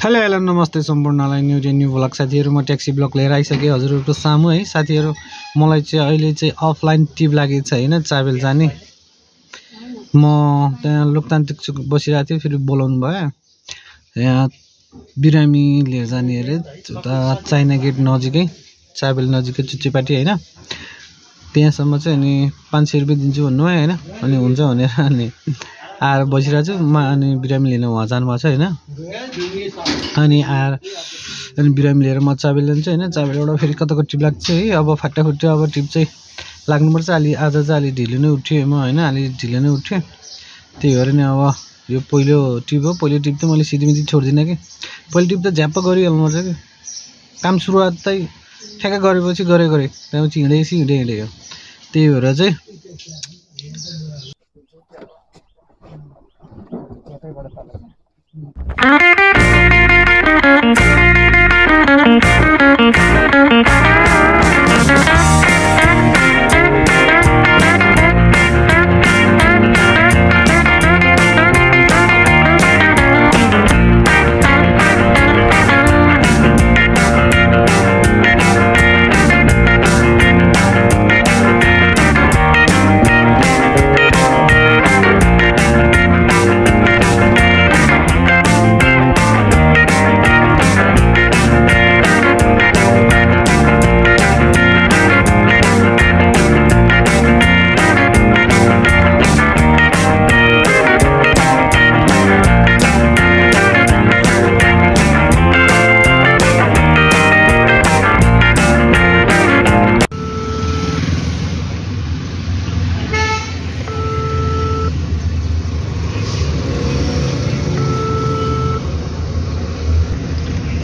Hello hello नमस्ते सम्पूर्णलाई new day new blog साथीहरु म ट्याक्सी ब्लग लिएर आइसके हजुरहरुको सामु है साथीहरु मलाई चाहिँ अहिले चाहिँ अफलाइन ट्रिप लागेको छ हैन चाबेल जाने म त्यहाँ लोकतान्त्रिक चोक बसिरहेको थिए फेरि बोलाउनु भयो यहाँ बिरामी लिएर जाने अरे उता चाइना गेट नजिकै चाबेल नजिकै चुच्चीपाटी हैन त्यहाँसम्म चाहिँ अनि 500 रुपैयाँ दिन्छु भन्नु भयो हैन अनि हुन्छ भनेर अनि आएर बसिरहेको छु म अनि बिरामी लिन वहाँ जानु भएको छ हैन अनि आएर अनि बिरामी लिएर म चाबेल जान्छु हैन चाबेलबाट फेरि कताको ट्रिप लाग्छ है अब फाटाफुटी अब ट्रिप चाहिँ लाग्नुपर्छ अलि आज चाहिँ अलि ढिलो नै उठ्यो म हैन अलि ढिलो नै उठ्यो त्यही भएर नि अब यो पहिलो ट्रिप हो पहिलो ट्रिप चाहिँ मैले सिधैमिधी छोड्दिन के पहिलो ट्रिप त झ्याप्प गरिहाल्नुपर्छ के काम सुरुवात चाहिँ ठ्याक्क गरेपछि गरे त्यसपछि हिँडे हो त्यही भएर चाहिँ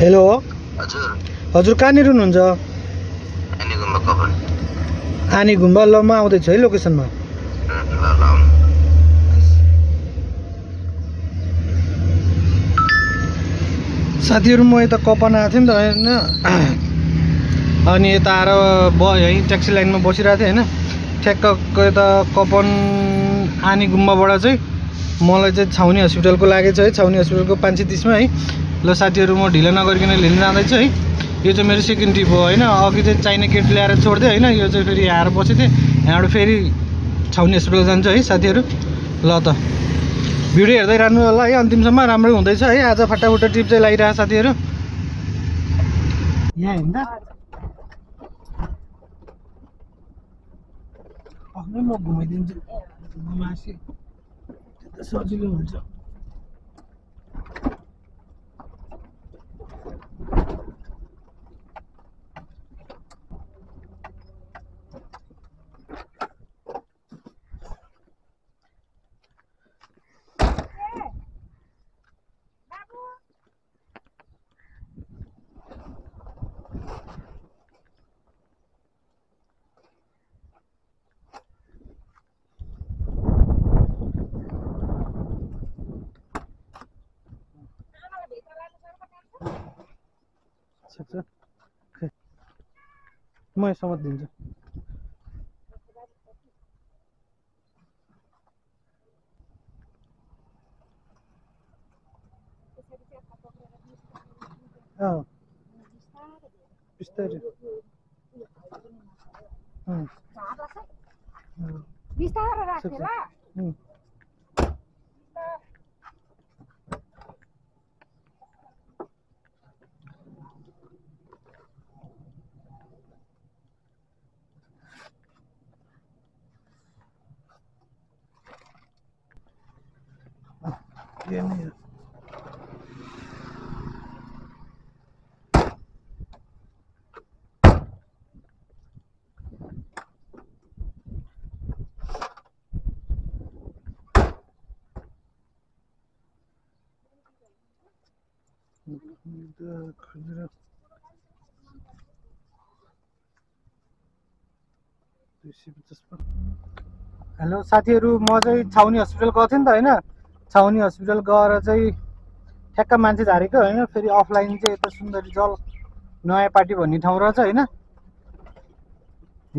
हेलो हजुर कहाँनिर हुनुहुन्छ आनी गुम्बा ल म आउँदैछु है लोकेसनमा साथीहरु म यता कपन आएको थिएँ नि त हैन अनि यता आएर यही ट्याक्सी लाइनमा बसिरहेको थिएँ हैन ठ्याक्क यता कपन आनी गुम्बाबाट चाहिँ मलाई चाहिँ छाउनी हस्पिटलको लागेछ है छाउनी हस्पिटलको 530 मा है ल साथीहरु म ढिला नगरिकन लिन जाँदैछु है यो चाहिँ मेरो सेकेन्ड ट्रिप हो हैन अघि चाहिँ चाइना गेट ल्याएर छोड्दै हैन यो चाहिँ फेरि आएर बसेको थिएँ यहाँबाट फेरि छाउनी हस्पिटल जान्छु है साथीहरु ल त भिडियो हेर्दै रहनु होला है अन्तिमसम्म राम्रै हुँदैछ है आज फटाफट ट्रिप चाहिँ लागिरहेको साथीहरु यहाँ हिँड्दा आफ्नै म घुमाइदिन्छु मासी सजिलो हुन्छ म यसमा दिन्छु बिस्तारै बिस्तारै राख्छ ल ये नहीं हेलो साथीहरु म चाहिँ छाउनी हस्पिटल गएको थिएँ नि त हैन छाउनी हस्पिटल गएर चाहिँ ठ्याक्क मान्छे झारेको हैन फेरि अफलाइन चाहिँ यता सुन्दरी जल नयाँ पार्टी भन्ने ठाउँ रहेछ हैन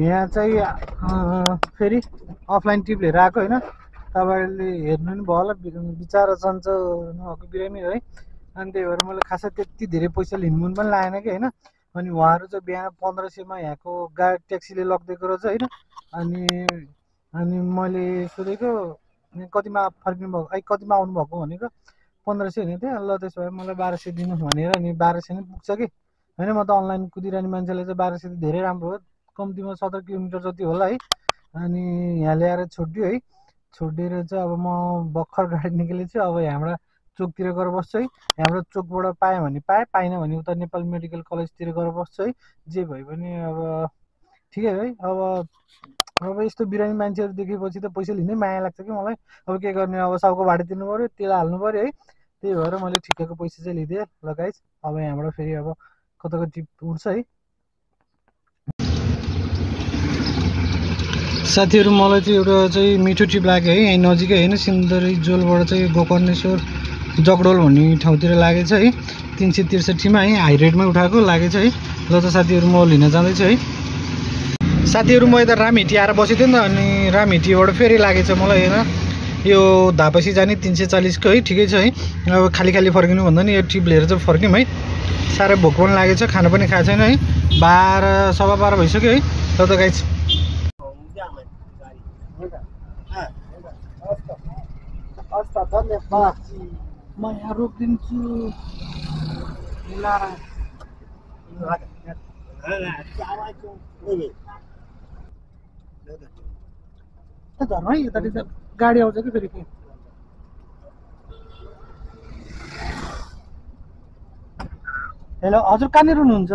यहाँ चाहिँ फेरि अफलाइन ट्रिप लिएर आएको हैन तपाईहरुले हेर्नु नि भयो होला बिचारा सन्चो नभएको बिरामी है अनि त्यही भएर मैले खासै त्यति धेरै पैसा लिनु पनि लागेन कि होइन। अनि उहाँहरू चाहिँ बिहान 1500मा यहाँको गाडी ट्याक्सीले लगिदिएको रहेछ होइन। अनि अनि मैले सोधेको कतिमा फर्किनु भएको कतिमा आउनु भएको भनेको 1500 हुने थियो। ल त्यसो भए मलाई 1200 दिनु भनेर अनि 1200 नै पुग्छ कि होइन। म त अनलाइन कुदिरहने मान्छेलाई चाहिँ 1200 धेरै राम्रो हो, कम्तीमा 17 किलोमिटर जति होला है। अनि यहाँ ल्याएर छोडिदियो है। छोडिदिएर चाहिँ अब म भर्खर गाडी निक्लेको छु। अब यहाँबाट चोकतिर गएर बस्छु है। यहाँबाट चोकबाट पाएँ भने पाएँ, पाइनँ भने उता नेपाल मेडिकल कलेजतिर गएर बस्छु है। जे भए पनि अब ठिकै है। अब यस्तो बिरामी मान्छेहरू देखेपछि त पैसा लिनै माया लाग्छ कि मलाई। अब के गर्ने, अब साउको भाडा तिर्नु पऱ्यो, तेल हाल्नु पऱ्यो है। त्यही भएर मैले ठिक्कको पैसा चाहिँ लिदिएँ। ल गाइस, अब यहाँबाट फेरि अब कताको टिप उड्छ है। साथीहरू मलाई चाहिँ एउटा चाहिँ मिठो टिप लाग्यो है। यहीँ नजिकै होइन, सिन्धरी जोलबाट चाहिँ गोकर्णेश्वर जगडोल भन्ने ठाउँतिर लागेछ है। 363मा है, हाई रेटमै उठाएको लागेछ है। ल त साथीहरू म लिन जाँदैछु है। साथीहरू म यता रामहिटी आएर बसेको थिएँ नि त, अनि रामहिटीबाट फेरि लागेछ मलाई होइन। यो धापसी जाने 340को है, ठिकै छ है। अब खाली खाली फर्किनु भन्दा नि यो टिप लिएर चाहिँ फर्क्यौँ है। साह्रै भोक पनि लागेछ, खाना पनि खाएको छैन है। 12 सवा 12 भइसक्यो है। ल त गाइस, धन्यवाद। म यहाँ रोकिदिन्छु। झर्नु है, यतातिर गाडी आउँछ कि फेरि के। हेलो हजुर, कहाँनिर हुनुहुन्छ?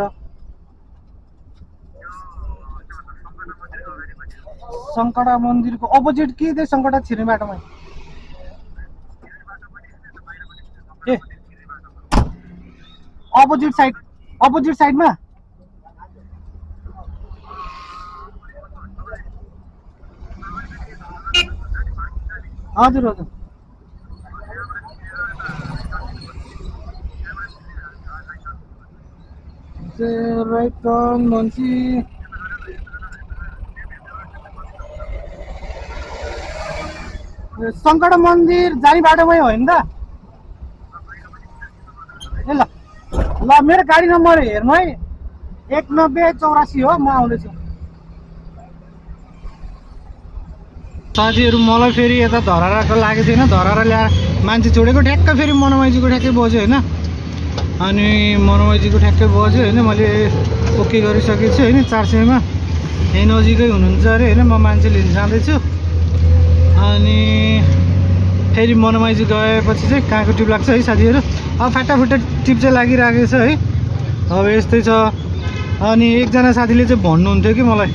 सङ्कटा मन्दिरको अपोजिट कि त्यही सङ्कटा छिर्ने बाटोमा? ए अपोजिट साइडमा? हजुर हजुर। राइट टर्न भन्छी सङ्कटा मन्दिर जाने बाटोमै हो नि त? ए ल ल, मेरो गाडी नम्बर हेर्नु है, 1984 हो। म आउँदैछु। साथीहरू मलाई फेरि यता धराराको लागेको थिएन, धरारा ल्याएर मान्छे छोडेको ठ्याक्क फेरि मनोमाइजीको ठ्याक्कै बज्यो होइन। अनि मनोमाइजीको ठ्याक्कै बज्यो होइन। मैले ओके गरिसकेको छु होइन। 400मा यहीँ नजिकै हुनुहुन्छ अरे होइन। म मान्छे लिन जाँदैछु। अनि फेरि मनोमाइजी गएपछि चाहिँ कहाँको टिप लाग्छ है साथीहरू। अब फाटाफुट्टा टिप चाहिँ लागिरहेको छ है। अब यस्तै छ। अनि एकजना साथीले चाहिँ भन्नुहुन्थ्यो कि मलाई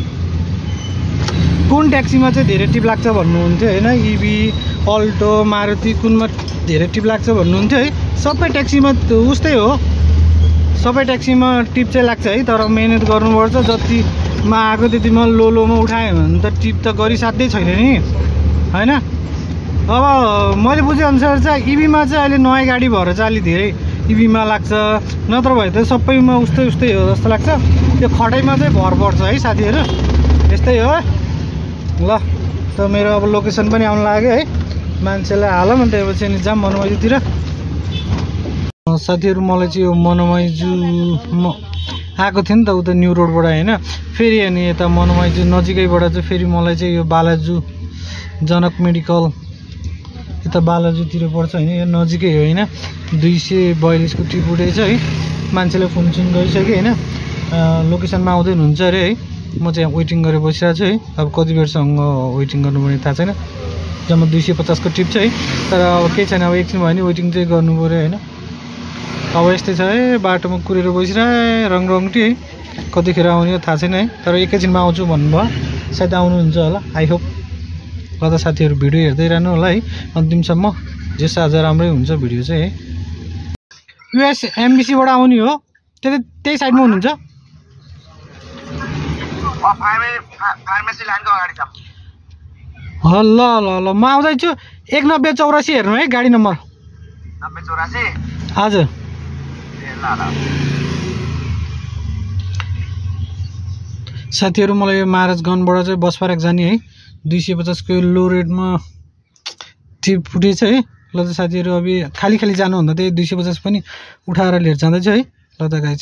कुन ट्याक्सीमा चाहिँ धेरै टिप लाग्छ भन्नुहुन्थ्यो होइन। इभी, अल्टो, मारुति कुनमा धेरै टिप लाग्छ भन्नुहुन्थ्यो है। सबै ट्याक्सीमा उस्तै हो, सबै ट्याक्सीमा टिप चाहिँ लाग्छ है। तर मेहनत गर्नुपर्छ। जतिमा आएको त्यतिमा लोमा उठायो भने त टिप त गरिसाध्यै छैन नि होइन। अब मैले बुझेअनुसार चाहिँ इभीमा चाहिँ अहिले नयाँ गाडी भएर चाहिँ अलि धेरै इभीमा लाग्छ, नत्र भए त सबैमा उस्तै हो जस्तो लाग्छ। त्यो खटाइमा चाहिँ भर पर्छ है साथीहरू। यस्तै हो। ल त मेरो अब लोकेसन पनि आउनु लाग्यो है। मान्छेलाई हालौँ अनि त्यसपछि अनि जाऊँ मनोमाइजूतिर। साथीहरू मलाई चाहिँ यो मनोमाइजू म आएको थिएँ नि त उता न्यू रोडबाट होइन। फेरि अनि यता मनोमाइजू नजिकैबाट चाहिँ फेरि मलाई चाहिँ यो बालाजु जनक मेडिकल यता बालाजुतिर पर्छ होइन। यो नजिकै हो होइन। 242को टिप उठेछ है। मान्छेले फोन गरिसक्यो होइन। लोकेसनमा आउँदै हुनुहुन्छ अरे है। म चाहिँ यहाँ वेटिङ गरेर बसिरहेको छु है। अब कति बेरसम्म वेटिङ गर्नुपर्ने थाहा छैन। जम्मा 250को टिप छ है। तर अब केही छैन, अब एकछिन भयो भने वेटिङ चाहिँ गर्नु पऱ्यो होइन। अब यस्तै छ है। बाटोमा कुरेर बसिरहे रङटी है। कतिखेर आउने हो थाहा छैन है। तर एकैछिनमा आउँछु भन्नुभयो, सायद आउनुहुन्छ होला, आई होप। ल त साथीहरू भिडियो हेर्दै रहनु होला है अन्तिमसम्म। जस आज राम्रै हुन्छ भिडियो चाहिँ है। युएस एमबिसीबाट आउने हो, त्यही साइडमा हुनुहुन्छ? ल ल ल म आउँदैछु। 1984 हेर्नु है गाडी नम्बर। 1984 हजुर। साथीहरू मलाई यो महाराजगञ्जबाट चाहिँ बस पार्क जाने है। 250 को लो रेटमा टिप फुटेछ है। ल त साथीहरू अब खाली खाली जानुभन्दा त्यही 250 पनि उठाएर लिएर जाँदैछु है। ल त गाइज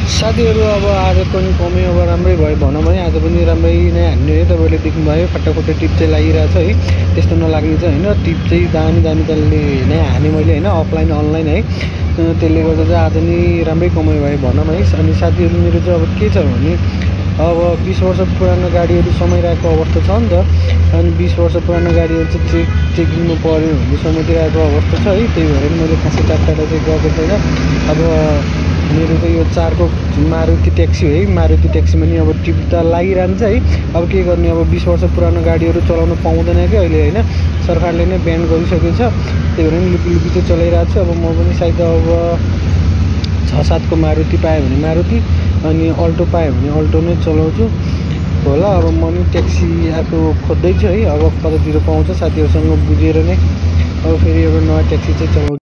साथीहरू अब आज पनि कमै अब राम्रै भयो भनौँ है। आज पनि राम्रै नै हान्ने है। तपाईँले देख्नुभयो फटाफट टिप चाहिँ लागिरहेको छ है। त्यस्तो नलाग्ने चाहिँ होइन, टिप चाहिँ दामी दामी तलले नै हाने मैले होइन, अफलाइन अनलाइन है। त्यसले गर्दा चाहिँ आज नि राम्रै कमाइ भयो भनौँ है। अनि साथीहरू मेरो चाहिँ अब के छ भने अब 20 वर्ष पुरानो गाडीहरू समाइरहेको अवस्था छ नि त। अनि 20 वर्ष पुरानो गाडीहरू चाहिँ चेकिङमा पऱ्यो भने समाइदिरहेको अवस्था छ है। त्यही भएर मैले खासै टाढा चाहिँ गएको छैन। अब मेरो चाहिँ यो 4 को मारुति ट्याक्सी हो है। मारुति ट्याक्सीमा नि अब टिप त लागिरहन्छ है। अब के गर्ने, अब 20 वर्ष पुरानो गाडीहरू चलाउन पाउँदैन कि अहिले होइन, सरकारले नै ब्यान गरिसकेको छ। त्यही भएर लुकी लुकी चाहिँ चलाइरहेको छु। अब म पनि सायद अब 6-7 को मारुति पाएँ भने मारुति, अनि अल्टो पाएँ भने अल्टो नै चलाउँछु होला। अब म पनि ट्याक्सी आएको खोज्दैछु है। अब कतातिर पाउँछ साथीहरूसँग बुझेर नै अब फेरि एउटा नयाँ ट्याक्सी चाहिँ चलाउँछु।